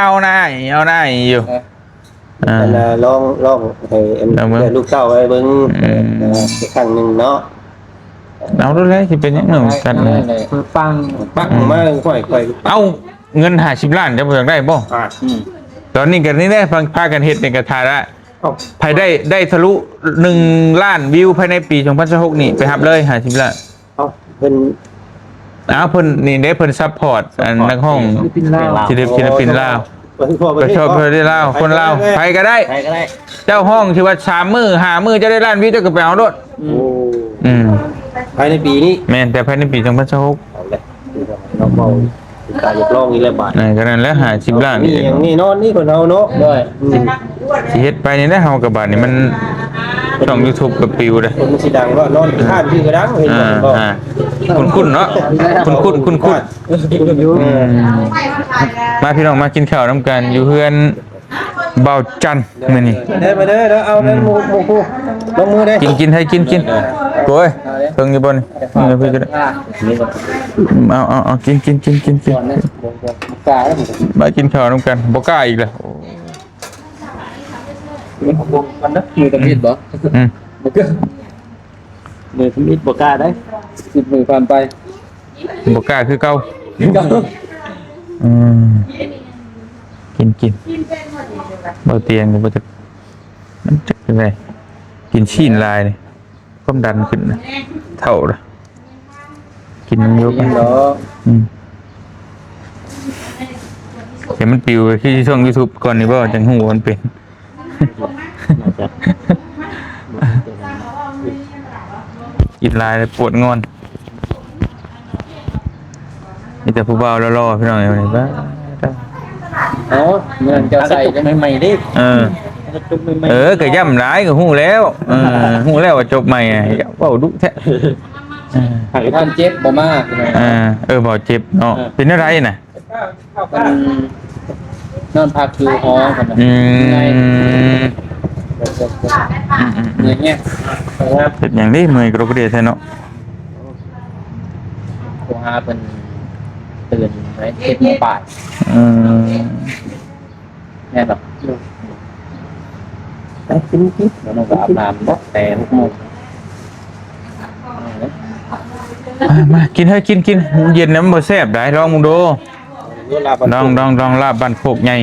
ເອົານະ ເອົານະຢູ່ ເອີ ອ່າ ອັນນ່າ ລອງ ລອງໃຫ້ອັນ ລອງເບິ່ງ ແບບລູກເຕົ້າໄວ້ເບິ່ງ ອືມ ເອີ ອີກຄັ້ງໜຶ່ງເນາະ ເອົາໂລດແຫຼະ ຊິເປັນຫຍັງນຳກັນ ເອົາໂລດແຫຼະ ປັງ ປັງ ອືມ ມາ ຂ້ອຍ ຂ້ອຍ ເອົາ ເງິນຫ້າສິບລ້ານ ເຈົ້າບໍ່ຢາກໄດ້ບໍ່? ອ່າ ອືມ ຕອນນີ້ກໍນີ້ແຫຼະ ພາກັນເຮັດນີ້ກໍຖ້າລະ ເອົ້າ ໃຜໄດ້ ໄດ້ທະລຸໜຶ່ງລ້ານວິວພາຍໃນປີສອງພັນຊາວຫົກນີ້ ໄປຮັບເລີຍຫ້າສິບລ້ານ. ເອົ້າ ເພິ່ນ ອ້າວ ເພິ່ນນີ້ເດ້ ເພິ່ນຊັບພອດ ອັນ ຊັບພອດ ນັກຮ້ອງ ສິລະປິນລາວ ສິລະ ສິລະປິນລາວ ໄປທົ່ວປະເທດລາວ ຄົນລາວ ໃຜກໍໄດ້ ໃຜກໍໄດ້ ເຈົ້າຮ້ອງທີ່ວ່າສາມມື້ຫ້າມື້ ເຈົ້າໄດ້ລ້ານວິວ ເຈົ້າກໍໄປເອົາໂລດ. ໂອ້ ອືມ ພາຍໃນປີນີ້ ແມ່ນ ແຕ່ພາຍໃນປີສອງພັນຊາວຫົກ ເອົາແຫຼະ ເນາະ ເວົ້າ ການຮຽກຮ້ອງນີ້ແຫຼະບາດ ນັ້ນກໍນັ້ນແຫຼະ ຫ້າສິບລ້ານ ມີຫຍັງແນ່ນອນນີ້ຄົນເຮົາເນາະ ໂດຍ ອືມ ຊິເຮັດໄປນີ້ແຫຼະ ເຮົາກໍບາດນີ້ມັນ ຊ່ອງຢູທູບກໍປິວເດ້ ຄົນຊິດັງເນາະ ນອນຄ້າງຊື່ກໍດັງ ເຫັນບໍ່ ອ່າ ຄຸ້ນໆ ເນາະ ຄຸ້ນໆ ຄຸ້ນໆ ອືມ ມາພີ່ນ້ອງ ມາກິນເຂົ້ານຳກັນຢູ່ເຮືອນ ບ່າວຈັນ ມື້ນີ້ ເດີ ມາເດີ ເດີ ເອົາເດີ ໝູ່ ໝູ່ຄູ່ ລົງມືເດ້ ກິນ ກິນ ໃຫ້ກິນ ກິນ ໂອ້ຍ ເພິ່ງຢູ່ບໍ່ນີ້ ເອົາໄປກໍໄດ້ ເອົາ ເອົາ ເອົາ ກິນ ກິນ ກິນ ກິນ ກິນ ມາກິນເຂົ້ານຳກັນ ບໍ່ກ້າອີກແລ້ວ ມັນນັບມືທຳອິດບໍ່ ອືມ ບໍ່ກ້າ ມືທຳອິດບໍ່ກ້າໄດ໋ ສິບມື້ຜ່ານໄປ ບໍ່ກ້າຄືເກົ່າ ຄືເກົ່າ ອືມ ກິນ ກິນ ບໍ່ຕຽງກໍບໍ່ຈັກ ມັນຈັກຈັ່ງໃດ ກິນຊີ້ນຫຼາຍນີ້ ຄວາມດັນຂຶ້ນນະ ເຖົ້າລະ ກິນນຳຢູ່ ກິນເນາະ ອືມ ໃຫ້ມັນປິວໄປຄືຊ່ອງຢູທູບກ່ອນນີ້ບໍ່ ຈັ່ງຮູ້ວ່າມັນເປັນ ກິນຫຼາຍແລ້ວປວດງ່ອນ ມີແຕ່ຜູ້ບ່າວຫຼໍ່ໆ ພີ່ນ້ອງເອີຍ ເອີ ເງິນເຈົ້າໃສ່ໃໝ່ໆເດ້ ເອີ ເອີ ກໍຢ້ຳຫຼາຍ ກໍຮູ້ແລ້ວ ເອີ ຮູ້ແລ້ວວ່າຈົບໃໝ່ ເວົ້າດຸແທ້ ເອີ ທ່ານເຈັບບໍ່ມາ ເອີ ເອີ ບໍ່ເຈັບເນາະ ເອີ ເປັນແນວໃດນະ? ເພິ່ນນອນພັກຢູ່ຫໍເພິ່ນນະ ອືມ ເມື່ອຍ ອືມໆໆ ເມື່ອຍແຮງ ເຮັດຫຍັງເດ້ເມື່ອຍກະດົກກະເດຍແທ້ເນາະ ໂທຫາເພິ່ນຕື່ນໄປເຈັດໂມງປາຍ ອືມ ແມ່ນບໍ່? ໄປກິນ ກິນ ແລ້ວນ້ອງກໍອາບນ້ຳເນາະ ແຕ່ຫົກໂມງ ມາ ມາ ກິນເຮີ້ຍ ກິນ ກິນ ເຢັນນະມັນບໍ່ແຊບໃດ໋ ລອງເບິ່ງດູ ລອງ ລອງ ລອງ ລາບບ້ານໂຄກໃຫຍ່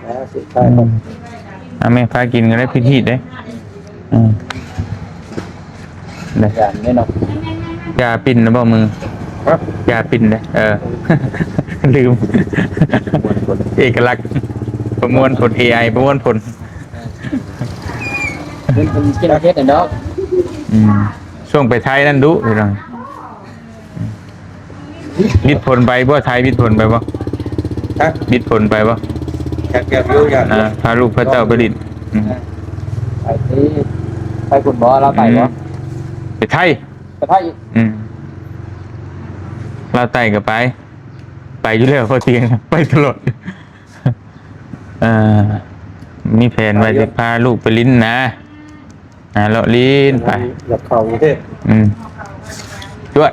ອ່າ ສຸດທ້າຍ ອືມ ອ່າ ແມ່ພາກິນກໍໄດ້ພິດຮີດເດ້ ອືມ ເດ້ ຢານເດ້ເນາະ ຢາປິ່ນນະບໍ່ມື ຮະ ຢາປິ່ນເດ້ ເອີ ລືມ ເອກະລັກ ປະມວນຜົນ ເອໄອ ປະມວນຜົນ ເປັນຄົນເກັ່ງເຮັດນະເນາະ ອືມ ຊ່ວງໄປໄທນັ້ນດຸ ພີ່ນ້ອງ ວິດຝົນໄປບໍ່ ໄທວິດຝົນໄປບໍ່ ຮະ ວິດຝົນໄປບໍ່ ຢາກ ຢາກຢູ່ ຢາກ ອ່າ ພາລູກພາເຕົ້າໄປຫຼິ້ນ ອືມ ໄປຕິ ໄປພຸ້ນບໍ່? ລາວໃຕ້ບໍ່? ອືມ ໄປໄທ ໄປໄທອີກ. ອືມ ລາວໃຕ້ກໍໄປ ໄປຢູ່ແລ້ວ ພໍຕຽງໄປຕະຫຼອດ. ເອີ ມີແຜນວ່າ ໄປຢູ່ ຊິພາລູກໄປຫຼິ້ນນະ ຫາເລາະຫຼິ້ນໄປ ຢາກເຂົ້າກຸງເທບ. ອືມ ຈວດ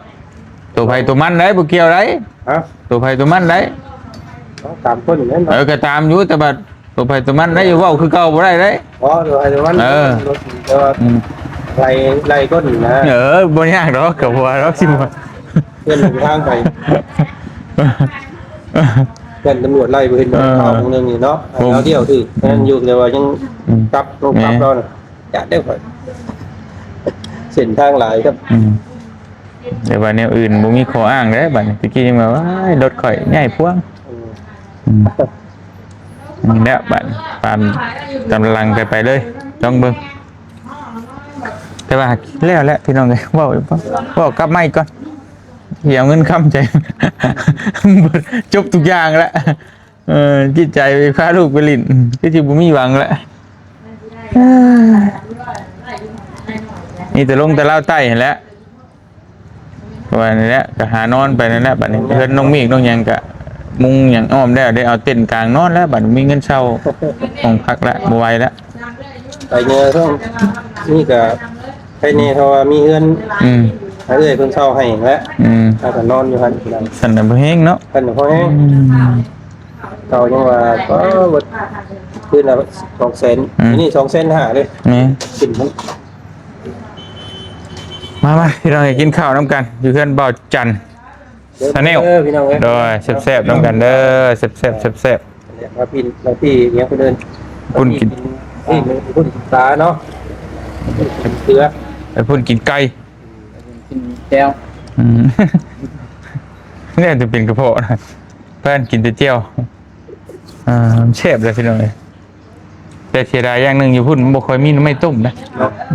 ໂຕໃຜໂຕມັນໄດ໋ ບໍ່ກ່ຽວໄດ໋. ຮະ? ໂຕໃຜໂຕມັນໄດ໋. ເອົາ ຕາມຄົນແມ່ນບໍ່? ເອີ ກໍຕາມຢູ່ ແຕ່ວ່າໂຕໃຜໂຕມັນໄດ໋ ເວົ້າຄືເກົ່າບໍ່ໄດ້ໄດ໋. ອໍ ໂຕໃຜໂຕມັນ. ເອີ ແຕ່ວ່າ ອືມ ໄລ່ ໄລ່ຄົນນະ. ເອີ ບໍ່ຍາກດອກ ກໍບໍ່ວ່າດອກ ຊິບໍ່ ເພິ່ນທາງໄປ ເພິ່ນຕຳຫຼວດໄລ່ບໍ່ເຫັນ. ເອີ ຂ່າວຂອງເລື່ອງນີ້ເນາະ ເຮົາດຽວຖືກ ອືມ ນັ້ນຢູ່ ແຕ່ວ່າຍັງ ອືມ ກັບ ລົງກັບ ແມ່ນ ລາວນະ. ຈະໄດ້ຂ້ອຍ ເສັ້ນທາງຫຼາຍຄັບ. ອືມ ແຕ່ວ່າແນວອື່ນບໍ່ມີຂໍ້ອ້າງເດ້ ບັດນີ້. ຕະກີ້ຍັງວ່າ ວ້າຍ ລົດຂ້ອຍໃຫຍ່ພວງ. ອືມ ອືມ ນີ້ແຫຼະ ບັດຕາມ ຕາມຫຼັງກັນໄປເລີຍ ລອງເບິ່ງ. ແຕ່ວ່າແລ້ວແຫຼະ ພີ່ນ້ອງເອີຍ ເວົ້າ ເວົ້າກັບໄມກ່ອນ ຊິເອົາເງິນຄຳໃຈ ຈົບທຸກຢ່າງແລ້ວ. ເອີ ຈິດໃຈໄປພາລູກໄປຫຼິ້ນ ຄືຊິບໍ່ມີຫວັງແຫຼະ. ມີແຕ່ລົງແຕ່ລາວໃຕ້ຫັ້ນແຫຼະ ວ່ານີ້ແຫຼະ ກໍຫານອນໄປນັ້ນແຫຼະ. ບັດນີ້ເຮືອນນ້ອງເມກນ້ອງຫຍັງກໍມຸງຫຍັງອ້ອມແລ້ວ ໄດ້ເອົາເຕັນກາງນອນແລ້ວ. ບັດນີ້ມີເງິນເຊົ່າຫ້ອງພັກແລ້ວ ບໍ່ໄຫວແລ້ວ. ໄປເໜືອຊ່ວງນີ້ກໍໃຄແດ່ ເພາະວ່າມີເຮືອນ ອືມ ໃຫ້ເອື້ອຍເພິ່ນເຊົ່າໃຫ້ແຫຼະ. ອືມ ເຮົາກໍນອນຢູ່ຫັ້ນ. ຊັ້ນນະບໍ່ແຮງເນາະ ຊັ້ນນະບໍ່ແຮງ. ອືມ ເຂົາຍັງວ່າ ກໍເບິດຄືນລະສອງແສນ ອືມ ອັນນີ້ສອງແສນຫ້າເດ້. ແມ່ນ ຂຶ້ນມັນ ມາໆ ພີ່ນ້ອງເອີຍ ກິນເຂົ້ານຳກັນຢູ່ເຮືອນບ່າວຈັນ ເດີ Channel ເດີ ພີ່ນ້ອງເອີຍ. ໂດຍ ແຊບໆນຳກັນເດີ ແຊບໆ ແຊບໆ. ມາພີ່ ມາພີ່ຫຍັງເພິ່ນເອີ້ນ ພຸ້ນກິນ ພຸ້ນກິນປາເນາະ ກິນເກືອ ໄປພຸ້ນກິນໄກ່ ກິນແຈ່ວ. ອືມ ແນ່ຈະເປັນກະເພາະນະ ພາກັນກິນແຕ່ແຈ່ວ. ອ່າ ແຊບເລີຍພີ່ນ້ອງເອີຍ ແຕ່ເສຍດາຍຢ່າງໜຶ່ງ ຢູ່ພຸ້ນມັນບໍ່ຄ່ອຍມີໜໍ່ໄມ້ຕົ້ມນະ.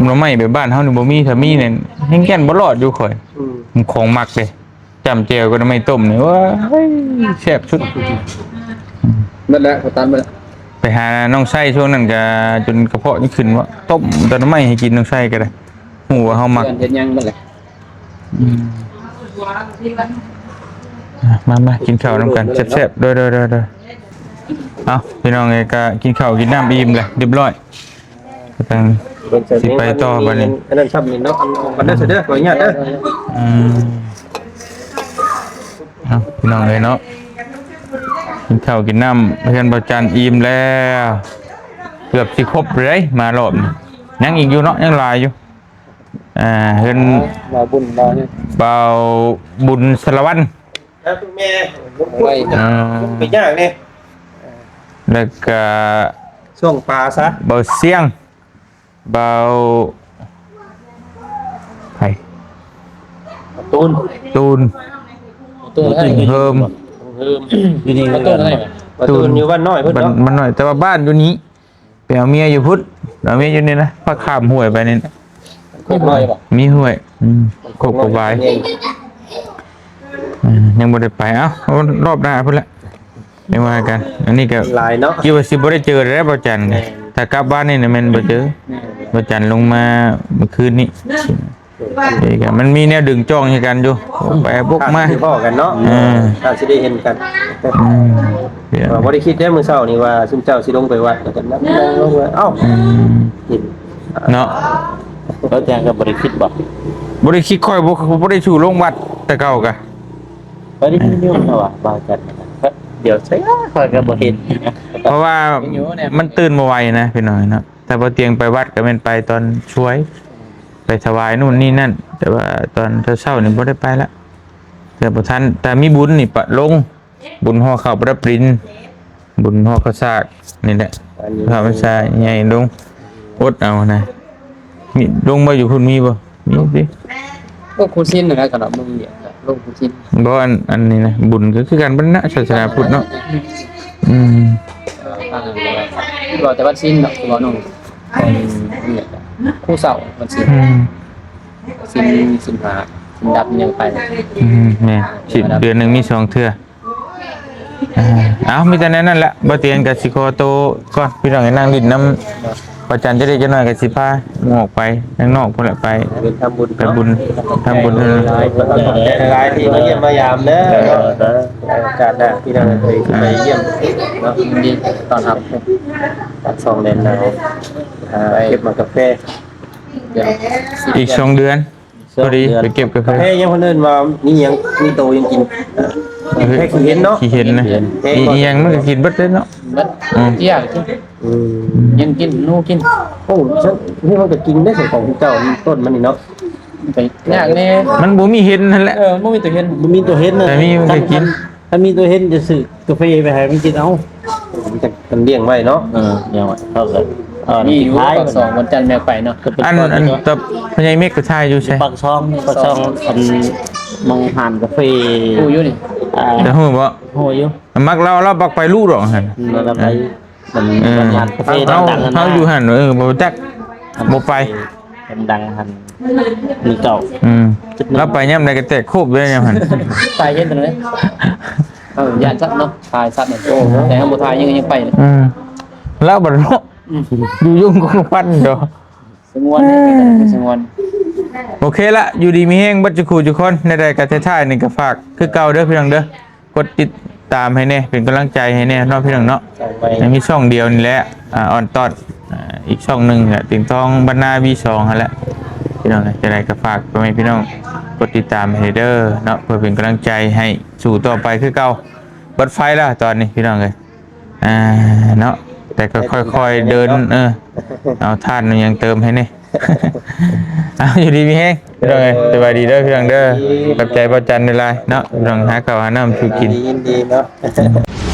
ເນາະ ໜໍ່ໄມ້ແບບບ້ານເຮົານີ້ບໍ່ມີ ຖ້າມີນີ້ແຮງແກ່ນບໍ່ລອດຢູ່ຂ້ອຍ. ອືມ ຂອງມັກເດ້ ຈ້ຳແຈ່ວກັບໜໍ່ໄມ້ຕົ້ມນີ້ ໂອ້ຍ ແຊບສຸດ. ເບິດແລ້ວ ເຂົາຕັນເບິດແລ້ວ. ໄປຫານ້ອງໄຊຊ່ວງນັ້ນກະຈົນກະເພາະຍັງຂຶ້ນວ່າ ຕົ້ມແຕ່ໜໍ່ໄມ້ໃຫ້ກິນ ນ້ອງໄຊກໍໄດ້ ຮູ້ວ່າເຮົາມັກ. ເຮັດຫຍັງເບິດແລ້ວ. ອືມ ມາໆ ກິນເຂົ້ານຳກັນແຊບໆ. ໂດຍໆໆໆ. ເອົາ ພີ່ນ້ອງເອີຍ ກະກິນເຂົ້າກິນນ້ຳອີ່ມແລ້ວ ຮຽບຮ້ອຍ. ຈັ່ງຊິໄປຕໍ່ບັດນີ້ ອັນນັ້ນຊ້ຳນີ້ເນາະ ອັນນັ້ນເດີ ຂໍອະນຸຍາດເດີ. ອືມ ເອົາ ພີ່ນ້ອງເອີຍເນາະ ກິນເຂົ້າກິນນ້ຳເຮືອນບ່າວຈັນອີ່ມແລ້ວ ເກືອບຊິຄົບເລີຍ ມາຮອບນີ້ ຍັງອີກຢູ່ເນາະ ຍັງຫຼາຍຢູ່. ອ່າ ເຮືອນບ່າວບຸນ ບ່າວຫຍັງ ບ່າວບຸນສາລະວັນ ແລ້ວແມ່ ໂອ້ຍ ອ່າ ໄປຍາກເດ້. ແລ້ວກະ ຊ່ວງປາຊະ ບ່າວຊຽງ ບ່າວ ໃຜ ຕູນ ຕູນ ຕູນ ຕູນເຮີມ ເຮີມ ຢູ່ນີ້ ຕູນ ຕູນຢູ່ບ້ານນ້ອຍພຸ້ນເນາະ ບ້ານນ້ອຍ ແຕ່ວ່າບ້ານຢູ່ນີ້. ໄປເອົາເມຍຢູ່ພຸ້ນ ເອົາເມຍຢູ່ນີ້ນະ ພາຂ້າມຫ້ວຍໄປນີ້ນະ. ໂຄກນ້ອຍບໍ່? ມີຫ້ວຍ ອືມ ໂຄກກະຫວາຍ ເອີ ຍັງບໍ່ໄດ້ໄປ. ເອົ້າ ເອົາ ຮອບໜ້າພຸ້ນແຫຼະ ຈັ່ງວ່າກັນ. ອັນນີ້ກໍຫຼາຍເນາະ ຄິດວ່າຊິບໍ່ໄດ້ເຈີແລ້ວ ບ່າວຈັນ. ແມ່ນ ຖ້າກັບບ້ານນີ້ນະແມ່ນບໍ່ເຈີ ແມ່ນ ບ່າວຈັນລົງມາມື້ຄືນນີ້. ນີ້ກໍມັນມີແນວດຶງຈ້ອງໃຫ້ກັນຢູ່ ໄປບົກມາ ຊິພໍ້ກັນເນາະ ເອີ ຖ້າຊິໄດ້ເຫັນກັນ. ອືມ ເອີ ບໍ່ໄດ້ຄິດເດ້ມື້ເຊົ້ານີ້ວ່າຊຸມເຈົ້າຊິລົງໄປວັດ ແລ້ວກໍນັ່ງລົງມາ ເອົ້າ ອືມ ເຫັນເນາະ ເຈົ້າແຈ້ງກໍບໍ່ໄດ້ຄິດບໍ່? ບໍ່ໄດ້ຄິດ ຂ້ອຍບໍ່ ບໍ່ໄດ້ສູ່ລົງວັດແຕ່ເກົ່າກະ ບໍ່ໄດ້ຍິນຢູ່ເຂົາວ່າ ບ່າວຈັນ ດຽວໃສຂ້ອຍກໍບໍ່ເຫັນ ເພາະວ່າມັນຕື່ນບໍ່ໄວນະ ພີ່ນ້ອງເນາະ. ຖ້າບໍ່ຕຽງໄປວັດກໍແມ່ນໄປຕອນສວຍ ໄປຖວາຍໂນ່ນນີ້ນັ້ນ ແຕ່ວ່າຕອນເຊົ້າໆນີ້ບໍ່ໄດ້ໄປລະ ເທື່ອບໍ່ທັນ. ຖ້າມີບຸນນີ້ປະລົງ ບຸນຫໍ່ເຂົ້າປະດັບດິນ ບຸນຫໍ່ເຂົ້າສາກນີ້ແຫຼະ ພາພັນສາໃຫຍ່ລົງ ອົດເອົານະ. ມີລົງບໍ່? ຢູ່ພຸ້ນມີບໍ່? ມີຕິ ໂອ້ ຄູຊິນນັ້ນແຫຼະ ຄັນວ່າເບິ່ງວຽກ ລົງຄູຊິນ ບໍ່ ອັນ ອັນນີ້ນະ ບຸນກໍຄືກັນເບິດນະ ສາສະໜາພຸດເນາະ. ອືມ ເວົ້າແຕ່ວັນສິນເນາະ ຄືວ່ານ້ອງ ອືມ ຄູເຊົາວັນສິນ ອືມ ສິນ ສິນຫ້າ ສິນດັບຍັງໄປ ອືມ ແມ່ນ ສິນເດືອນໜຶ່ງມີສອງເທື່ອ. ອ່າ ເອົາ ມີແຕ່ແນວນັ້ນແຫຼະ ບ່າວຕຽງກໍຊິຂໍໂຕກ່ອນ ພີ່ນ້ອງ ໃຫ້ນັ່ງຫຼິ້ນນຳ ພະຈັນຈະໄດ້ຈັກໜ້ອຍກໍຊິພາໝູ່ອອກໄປທາງນອກພຸ້ນແຫຼະ ໄປ ໄປທຳບຸນ ໄປບຸນ ທຳບຸນ ເອີ ຫຼາຍໆທີ່ມາຢ້ຽມມາຢາມເດີ. ໂອກາດໜ້າພີ່ນ້ອງເອີຍ ໄປຢ້ຽມເນາະ ຍິນດີຕ້ອນຮັບ ປາກຊ່ອງແດນໜາວ ເກັບໝາກກາແຟ ອີກສອງເດືອນ ພໍດີໄປເກັບກາແຟ. ກາແຟຍັງເພິ່ນເອີ້ນວ່າມີຫຍັງ ມີໂຕຍັງກິນ ແພຂີ້ເຫັນເນາະ ຂີ້ເຫັນນະ ມີອີ່ຫຍັງມັນກໍກິນເບິດເລີຍເນາະ ເບິດ ອືມ ເຈ້ຍກິນ ອືມ ຍັງກິນ ໜູກິນ. ໂອ້ ຊັ້ນນີ້ມັນກໍກິນໄດ້ ຂອງເຈົ້າຕົ້ນມັນນີ້ເນາະ ໄປຍາກແດ່ ມັນບໍ່ມີເຫັນຫັ້ນແຫຼະ ເອີ ບໍ່ມີໂຕເຫັນ ບໍ່ມີໂຕເຫັນນະ ແຕ່ມີມັນກໍກິນ ຖ້າມີໂຕເຫັນຈະຊື້ກາແຟໄປໃຫ້ມັນກິນເອົາ ມັນຈັກ ມັນລ້ຽງໄວ້ເນາະ ເອີ ລ້ຽງໄວ້ ເຂົາກໍ ເອີ ມີຢູ່ ປາກຊ່ອງວັນຈັນແມ່ໄປເນາະ ອັນ ອັນ ຕະ ພະໃຫຍ່ເມັກໄປຖ່າຍຢູ່ໃສ? ປາກຊ່ອງ ປາກຊ່ອງ ອັນ ໝ່ອງຮ້ານກາແຟ ຮູ້ຢູ່ນີ້ ອ່າ ຈະຮູ້ບໍ່? ຮູ້ຢູ່ ມັກລາວ ລາວມັກໄປລຸດອກຫັ້ນ ອືມ ລາວໄປ ເອີ ຮ້ານກາແຟ ເຮົາ ດັງໆ ເຮົາຢູ່ຫັ້ນ ເອີ ບໍ່ຈັກ ບໍ່ໄປ ເພິ່ນດັງຫັ້ນ ມີເກົ່າ ອືມ ລາວໄປຍາມໃດກໍແຕກໂຄບເລີຍຍາມຫັ້ນ ຕາຍເຫັນຕົງນັ້ນ ເອີ ຢ້ານສັດເນາະ ຖ່າຍສັດ ໂອ້ ແຕ່ເຮົາບໍ່ຖ່າຍຍັງ ຍັງໄປເລີຍ ອືມ ລາວບັດເນາະ ອືມ ຢູ່ຍົງຄົງກະພັນເນາະ ສະຫງວນ ສະຫງວນ. ໂອເຄລະ ຢູ່ດີມີແຮງເບິດຈຸຄູ່ຈຸຄົນ ແນວໃດກໍທ້າຍໆນີ້ກໍຝາກຄືເກົ່າເດີພີ່ນ້ອງເດີ ກົດຕິດຕາມໃຫ້ແດ່ ເປັນກຳລັງໃຈໃຫ້ແດ່ເນາະພີ່ນ້ອງເນາະ ຍັງມີຊ່ອງດຽວນີ້ແຫຼະ ອ່າ ອອນຕອນ ອ່າ ອີກຊ່ອງໜຶ່ງກະຕິງຕ້ອງບັນນາ ວີສອງ ຫັ້ນແຫຼະ ພີ່ນ້ອງ ຈັ່ງໃດກໍຝາກພໍ່ແມ່ພີ່ນ້ອງກົດຕິດຕາມໃຫ້ເດີເນາະ ເພື່ອເປັນກຳລັງໃຈໃຫ້ສູ້ຕໍ່ໄປຄືເກົ່າ. ເບິດໄຟແລ້ວຕອນນີ້ພີ່ນ້ອງເອີຍ ອ່າ ເນາະ ແຕ່ກໍຄ່ອຍໆເດີນ ເອີ ເອົາຖ່ານຫຍັງເຕີມໃຫ້ແດ່ ເອົາ ຢູ່ດີມີແຮງພີ່ນ້ອງເອີຍ ສະບາຍດີເດີພີ່ນ້ອງເດີ ຂອບໃຈບ່າວຈັນຫຼາຍໆເນາະ ພີ່ນ້ອງ ຫາເຂົ້າຫານ້ຳສູ່ກິນ ຍິນດີເນາະ.